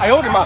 哎呦我的妈！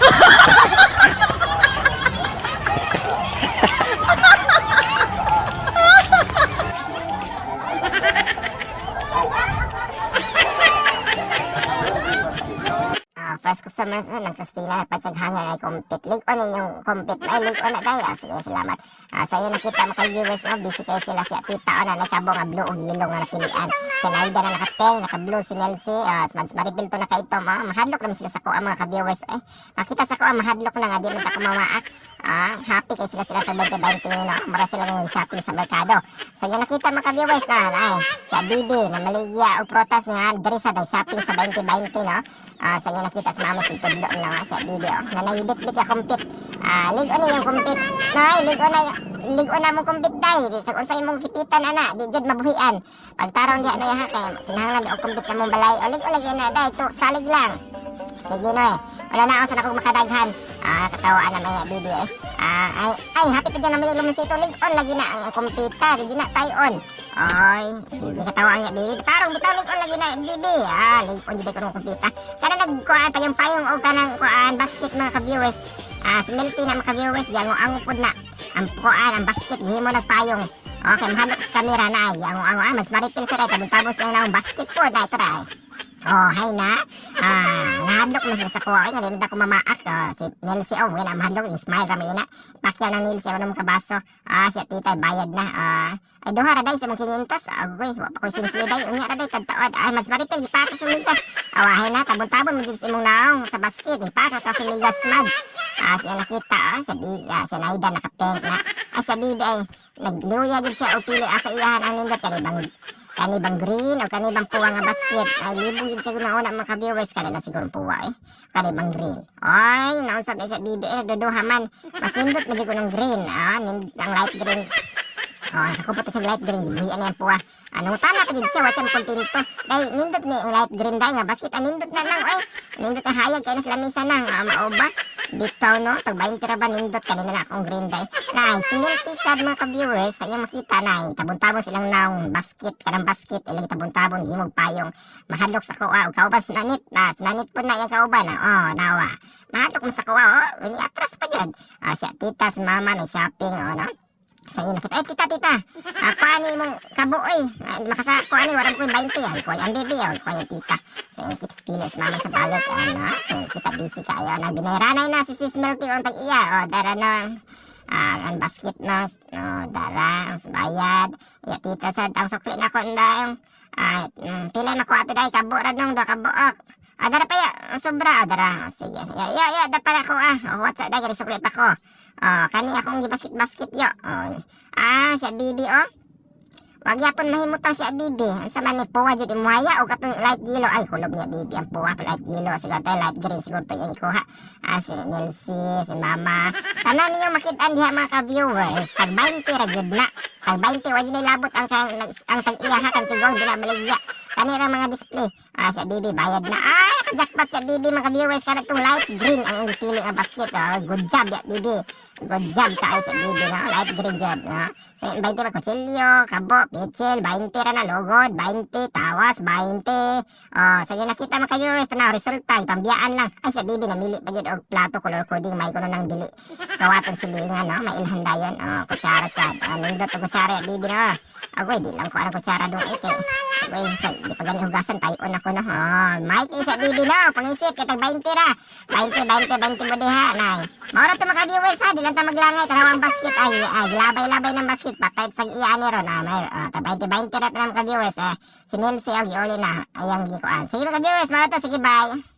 Ah, first customer sa ng Christina, nagpatsaghangan ay compete. Lig-on inyong compete. Ay, lig-on na tayo. Ah, sige, salamat. Ah, sa iyo nakita mga viewers, no? Busy kayo sila siya. Tita, o na, nakabo nga blue o yellow nga napilian. Siya Naida na nakapeng, naka-blue si Nelsie. Ah, mas Maribel to nakaitom. Ah, mahadlok naman sila sa kuha mga ka-viewers. Eh, makita sa kuha, mahadlok na nga. Di man ta kumamaak. Ah, happy kay sila sila tag 20-20, no? Mara sila ng shopping sa merkado. Sa iyo nakita mga ka-viewers na, ay, siya Bibi, na maligya og protas niya, diri sa day shopping sa 20-20, no? Ah, sa iyo nakita sa mama si Tudlo na nga siya Bibi, oh. Na naibit-bit na kumpit. Ah, lig-on na yung kumpit. Nay, lig-on na lig-on na mong kumpit day. Bisag unsa imong kipitan ana, di jud mabuhian. Pagtarong diha na ha kay kinahanglan og kumpit sa mong balay. O lig-on lagi na day, to salig lang. Sige no eh. Wala na ako sa nakong makadaghan. Ah, katawaan na may bibi eh. Ah, ay, ay, happy pa dyan na may lumsito. Lig-on lagi na ang kumpita. Lagi na tayo on. Ay, sige katawa ang bibi. Tarong bitaw lig-on lagi na bibi. Ah, lig-on jud ko ng kumpita. Kana nagkuan pa yung payong o kanang kuan basket mga ka-viewers. Ah, si Melty na mga ka-viewers, giango-ango pod na. Ang kuan, ang basket, gihimo nagpayong. Okay, mahadlok sa kamera na ay. Giango-ango ah, mas maripil sa ray. Tabon-tabon siya na ang basket po. Dahil ito ray. Oh, hay na. Ah, nahadlok na sila sa kuha. Ay, nga, di ko mamaak. Oh, si Nelsie, oh, wala, mahadlok. Yung smile rami na. Pakyaw ng Nelsie, ano mong kabaso. Ah, siya tita, bayad na. Ah, ay, duha ra day sa mong 500. Agoy, wa pa ko'y sinsyo day. Unya ra day, tagtaod. Ay, mas maripil, ipako sumigas. Awahin na, tabon-tabon mo dyan sa imong naong sa basket. Ipako ka sumigas, Mads. Ah, siya nakita, ah, siya, bi, ah, siya Naida, nakapeng na. Ay, siya bibi, ay, nagluya dyan siya, o pili ako iyahan ang nindot, kani bang green o kani bang puwa nga basket. Ay, libo yun siya una mga ka-viewers. Kani lang siguro puwa eh. Kani bang green. Ay, naunsa ba siya bibi eh, duduha man. Mas nindot na ko ng green. Ah, nindot ang light green. Oh, nakupot siya light green, gibuhian niya ang puwa. Ano tama pa jud siya, wa siya kontento. Dai nindot ni ang light green dai nga basket, ah, nindot na lang oy. Nindot ang hayag kay nas lamisa nang ah, maoba. Bitaw no, tag 20 ra ba nindot kanina na akong green dai. Nay, si Milky sad mga ka-viewers, sa iyong makita nay, tabon-tabon silang naong basket, kanang basket ilang tabon-tabon himog payong. Mahadlok sa kuha og kauban nanit na, nanit po na iyang kauban na. Oh, nawa. Mahadlok man sa kuha oh, ini atras pa jud. Ah, siya tita si mama nag shopping oh no. Sa inyo nakita. Ay, tita, tita. Ah, kuha ni mong kabuoy. Ah, makasa, kuha ni, waram ko yung 20. Ay, kuha yung baby. Ay, kuha yung tita. Sa inyo kita pili sa mama sa balot. Ano, sa inyo kita busy kayo. Nagbinayranay na si Sis Melty on tag iya. O, dara no. Ah, ang basket no. O, dara, ang bayad. Iya, tita, sa ang sukli na ko na yung ah, pila makuha ito dahil kabo ra nung do kabuok. Ah, dara pa ya, ang sobra, ah, dara. Sige. Ya, ya, ya, da pala ko ah. Oh, what's up, dahil sukli pa ko. Oh, kani akong gibasket-basket yo. Oh. Ah, siya bibi oh. Wag yapon mahimutang siya bibi. Unsa man ni puwa jud imuhaya og katong light yellow ay kulob niya bibi ang puwa light yellow siguro tayo light green siguro to yung ikuha. Ah, si Nelsie, si Mama. Tanan ninyo makit-an diha mga ka-viewers, tag 20 ra jud na. Tag 20 wa jud labot ang kang ang tag iya ha kang tigong dila baligya. Kani ra mga display. Ah, siya bibi bayad na. Ay, naka-jackpot siya bibi mga viewers kana tong light green ang iyong gipili nga basket. Oh, good job ya bibi. Good job kaayo sa bibi no. Light green jud no. Sa 20 ba kutsilyo, kabo, pichel, 20 ra na lugod, 20 tawas, 20. Oh, sa inyo nakita mga viewers tanaw resulta ipambiyaan lang. Ay siya bibi namili pa jud og plato color coding may kuno nang dili. Kawaton silingan no, may ilhan dayon. Oh, kutsara sad. Ah, nindot og kutsara ya bibi no. Agoy, di lang ko anong kutsara dong eh kay. Agoy, sa di pa gani hugasan tayo na ko no. Oh, may kay sa bibi no, pangisip kay tag 20 ra. 20 20 20 mo diha nay. Mao ra to mga viewers ha, di lang ta maglangay tanaw ang basket ay, ay labay-labay ng basket patay sa iya ni ron ah, may oh, tag 20 20 ra to mga viewers eh. Si Nelsie og giuli na ayang gikuan. Sige mga viewers, mao ra to, sige bye.